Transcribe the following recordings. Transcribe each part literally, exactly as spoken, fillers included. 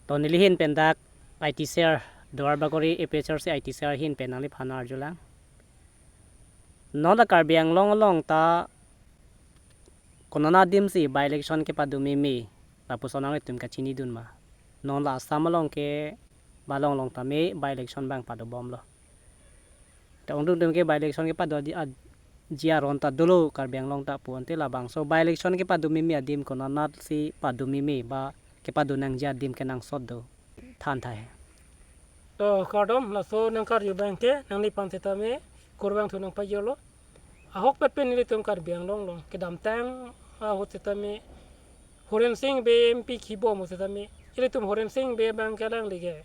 To neli ahin pen dak I T cell, Duar Bagori A P H L C I T cell ahin pen nangliphan arjulang. Non ta Karbi Anglong along ta konat adim si by-election kepado meme, lapuson nanglitum kachinidun ma? Non la Assam along ke ba along along tame by-election abang padobomlo. Ta ongdung dum ke by-election kepado aji, aji aron ta dolo Karbi Anglong ta pu ante labangso by-election kepado meme adim konat si pado meme ba kepado nangji adim kenangsot do, than tahai. To kardom, laso nangkarju abang ke nangliphan setame kurvangthu nangpajirlo. Ahokpet pen ilitum Karbi Anglong along kedamtang ahut setame Horen Sing Bey M P kibom ahut setame, ilitum Horen Sing Bey abang ke alangli ke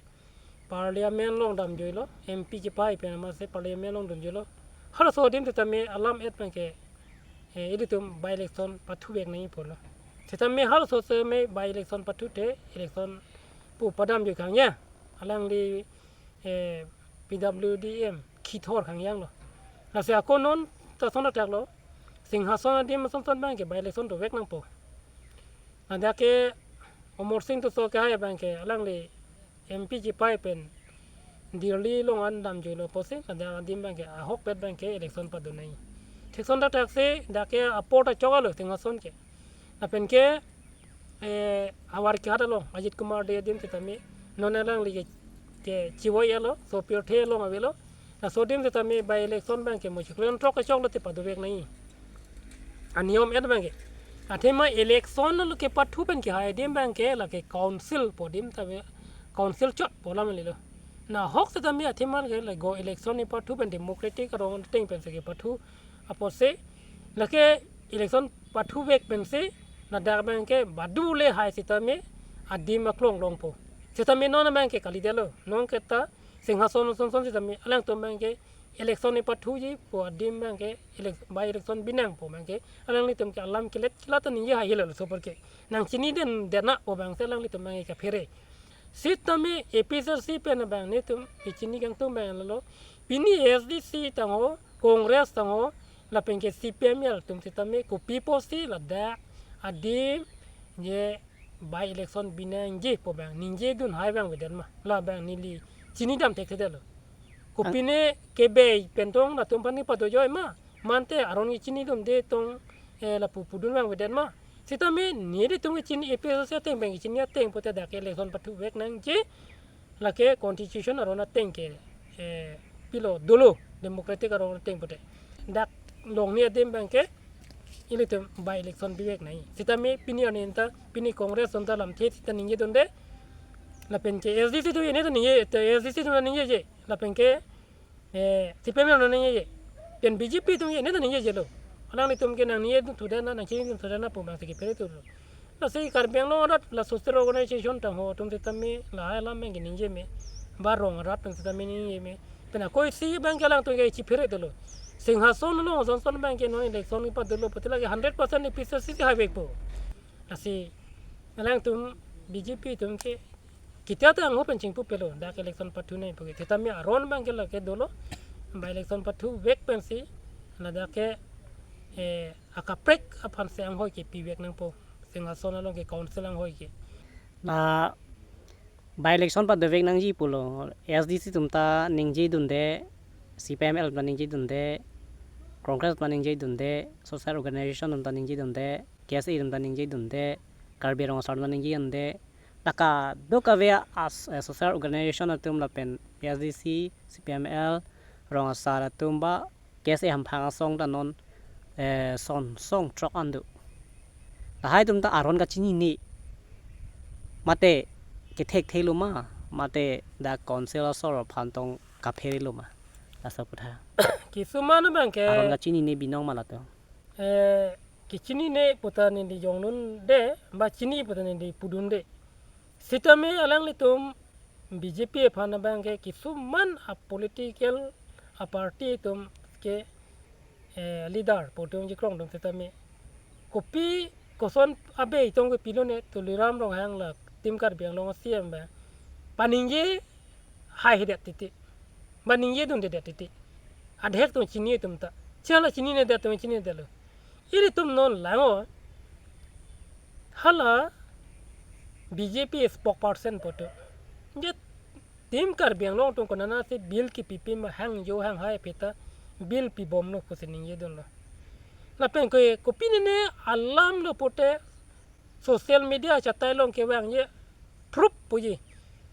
Parliament along damjuilo, M P kepei pen amatsi Parliament along damjuilo. Halaso adim setame alam-et abang ke, eh, ilitum by-election pathuvek nangji pulo. Setame halaso setame by-election pathuthe, election pu padamjui khangya, alangli, eh, P W D M kithor khangjanglo. Lasi ako non ta son athaklo, Singhason adim ason son abang ke by-election dovek nangpo. Ladak ke Amarsing Tisso kehai abang ke alangli M P kepei pen Delhi along an damjuilo pusi, ladak adim abang ke ahokpet abang ke election pado nangji. Thik son athak si dak ke apor ta choklo Singhason ke. Lapen ke, eh, Howraghat along Ajit Kumar Dey adim setame non alangli ke, ke chivoi-etlo, so pirthe along avelo. Laso adim setame by-election abang ke mo chiklo throk kechoklo te padovek nangji. Aniyom-et abang ke. Athema election lo kepathu pen kehai adim abang ke lake council pu adim tame, council chot pu alam kalilo. Nahok setame athema ke la go election kepathu pen democratic arong ateng pensi kepathu apotsi lake election pathuvek pensi ladak abang ke badu le hai setame adim aklong longpo. Setame non abang ke kalidetlo. Non ke ta Singhason son son setame alangtum abang ke election kepathuji pu adim abang ke elec-, by-election binang pu abang ke alanglitum ke alam kelet kelat ta ningje hai helo so apor ke. Nangchinidun detna pu abang si alanglitum abang ke kaphere. Setame A P H L C pen abang netum kechini kangtung abang lo. Pini A S D C tangho, Congress tangho, lapen ke C P I M L atum setame kopi pusi ladak adim je by-election binangji pu abang ningjedun hai abang avedet ma? La abang neli chinidam thekthedetlo. Kopine kebei pen tong latum aphan kepado joi ma? Mante aron kechinidunde tong, eh, lapu pudun abang avedet ma? Setame nelitum kechini A P H L C ateng abang kechini ateng pute dak ke election pathuvek nangji, lake constitution aron ateng ke, eh, pilo dolo democratic aron ateng pute. Dak longle adim abang ke ilitum by-election bivek nangji. Setame pini arni ta, pini Congress atum ta lamthe sita ningjedunde. Lapen ke A S D C atum ne ta ningje, A S D C atum ningjeje. Lapen ke, eh, C P I M L ningjeje. Pen B J P atum ne ta ningjejelo. Alanglitum ke nangningjedun thudet na, nangchinidun thudet na pu abang si kephere thulo. Lasi Karbi Anglong arat la social organization tangho atum setame lahai alam abang ke ningje me. Ba rong arat atum setame ningje me. Pen ako isi abang ke alangtum ke chiphere thulo. Singhason along son son abang ke non election kepadolo pute lake hundred percent A P H L C si haivekpo. Lasi alangtum B J P atum ke ketia ta angho pen chingpupelo dak election pathu nangji pu ke. Setame aron abang ke lake dolo. By-election pathuvek pensi ladak ke, eh, akaprek aphan si anghoi kepivek nangpo. Singhason along ke council anghoi ke. La by-election padovek nangji pulo, A S D C atum ta ningjedunde, C P I M L atum ta ningjedunde, Congress atum ta ningjedunde, social organization atum ta ningjedunde, K S A atum ta ningjedunde, Karbi Rong Asar atum ta ningjedunde. Ta kadokave as, eh, social organization atum lapen A S D C, C P I M L, Rong Asar atum ba K S A hamphang asong ta non, eh, son song throk an do. Lahai atum ta aron kachinine. Mate kethekthelo ma, mate dak council asor aphan tong kapherelo ma. Laso aphuthak. Kisuman abang ke aron kachinine binong ma latum. Eh, kechinine pu ta neli jongdunde, ba chini pu ta neli pudunde. Setame alanglitum B J P aphan abang ke kisuman a political a party atum ke, eh, leader pu atum chekrong atum setame kopi koson abei tong kopilo ne Tuliram Ronghang la Team Karbi Anglong C E M abang paningje haihedet titi. Ba ningjedundedet titi. Adhek atum chini atum ta. Chala chininedet atum chininedetlo. Ilitum non langnon. Hala B J P spokesperson pu atum, je tim Karbi Anglong atum konatsi bill kipipi ma, hangjo hanghai aphi ta bill pibomlo pusi ningjedunlo. Lapen ko, kopine ne alam lo pute social media achatai along kevangji proof puji.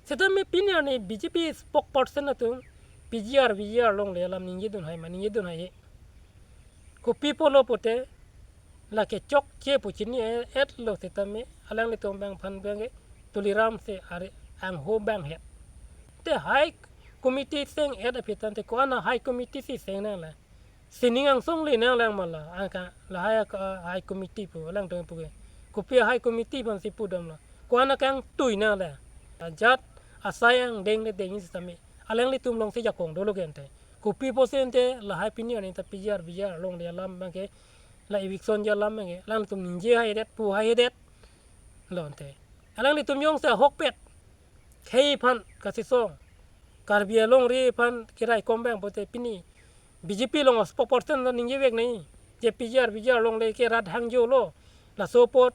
Setame pini arni B J P spokesperson atum P G R V G R longle alam ningjedun hai ma, ningjedun hai. Kopi pulo pute, lake chokche pu chini-et lo setame, alanglitum abang aphan abangke Tuliram si ari angho abang het. Te High Committee seng-et aphi tangte ko-an a High Committee si seng nanglang? Sining angsong le nanglang ma la, angka lahai a High Committee pu alangtum puke. Kopi a High Committee aphansi pudamlo? Ko-an akangtui nanglang? Ajat asai angdeng le deng setame, alanglitum alongsi jakong dolo ke ante. Kopi pusi ante lahai pini arni ta P G R V G R longle alam abangke, la eviction ji alam abangke alanglitum ningje haidet, pu haidet lo ante. Alanglitum jongsi ahokpet khei aphan kasisong, Karbi alongri aphan keraikom abang pute pini B J P along spokesperson ta ningjevek nai, je P G R V G R longle ke rat hangjolo, laso apot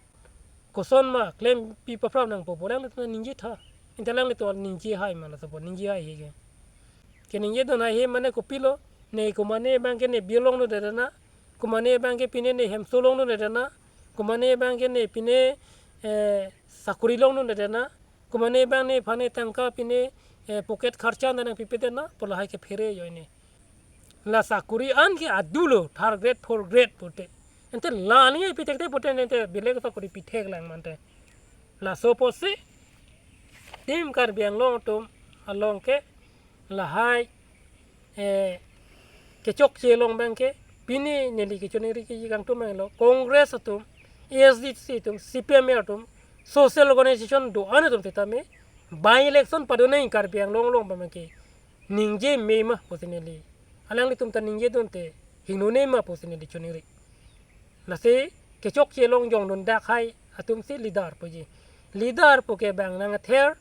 koson ma klempi paprap nangpo pu alanglitum ningjetha. Ante alanglitum ningje hai ma laso apot, ningje hai he ke. Keningjedun hai he mane kopilo? Ne komane abangke ne bill longdunde na, komane abangke pine ne hemso longdunde na, komane abangke ne pine, eh, sakuri longdunde na, komane abang nephan ne tangka pine, eh, pocket kharcha nangpipedet na pu lahai ke phere ajoine. La sakuri an ke adu lo, third grade, fourth grade pute. Ante la aning pitekte pute ante belek sakuri pitheklangma ante. Laso apotsi tim Karbi Anglong atum along ke lahai, eh, kechokche along abangke pini neli kechoningri keji kangtum abang lo, Congress atum, A S D C atum, C P M atum, social organization do-an atum setame by-election padun nai Karbi Anglong along abangke ningje me ma pusi neli, alanglitum ta ningjedunte hingnone ma pusi neli choningri. Lasi kechokche along jongdun dak hai atumsi leader puji. Leader puke abang nangther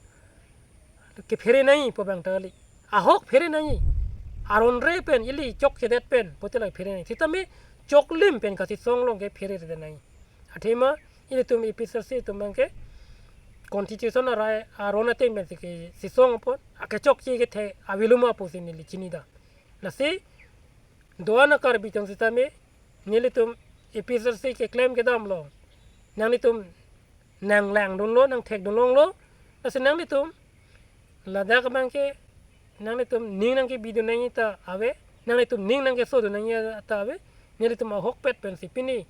kephere nai pu abang ta kali. Ahok phere nai. Aron re pen, ili chokchedet pen pute la phere nai. Setame choklim pen kasisong along ke pheredet nai. Athema ilitum A P H L C atum abangke constitution arai aron ateng pensi kesisong apot, akechokche kethe avelo ma pusi neli chinida. Lasi do-an a Karbi atum setame, nelitum A P H L C keklem kedam along nanglitum nanglangdunlo, nangthekdun longlo. Lasi nanglitum ladak abangke nanglitum ning nangkebidun nangji ta ave, nanglitum ning nangkesodun nangji ta ave. Nelitum ahokpet pensi pini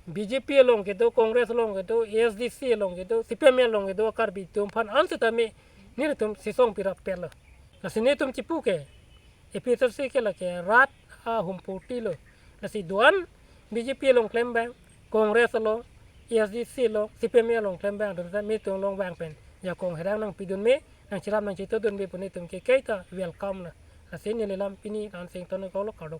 B J P along kedo, Congress along kedo, A S D C along kedo, C P M along kedo a Karbi atum aphan an setame nelitum sisong pirap pet lo. Lasi netum chipu ke, A P H L C ke lake rat ahumpoti lo. Lasi do-an B J P along klem abang, Congress along, A S D C along, C P M along klem abang, do-an netum along vang pen jakong herang nangpidun me, nangcherap nangchetodun me pu netum ke kaita welcome lo. Lasi neli alam pini la-an si ingtonlo, kardom.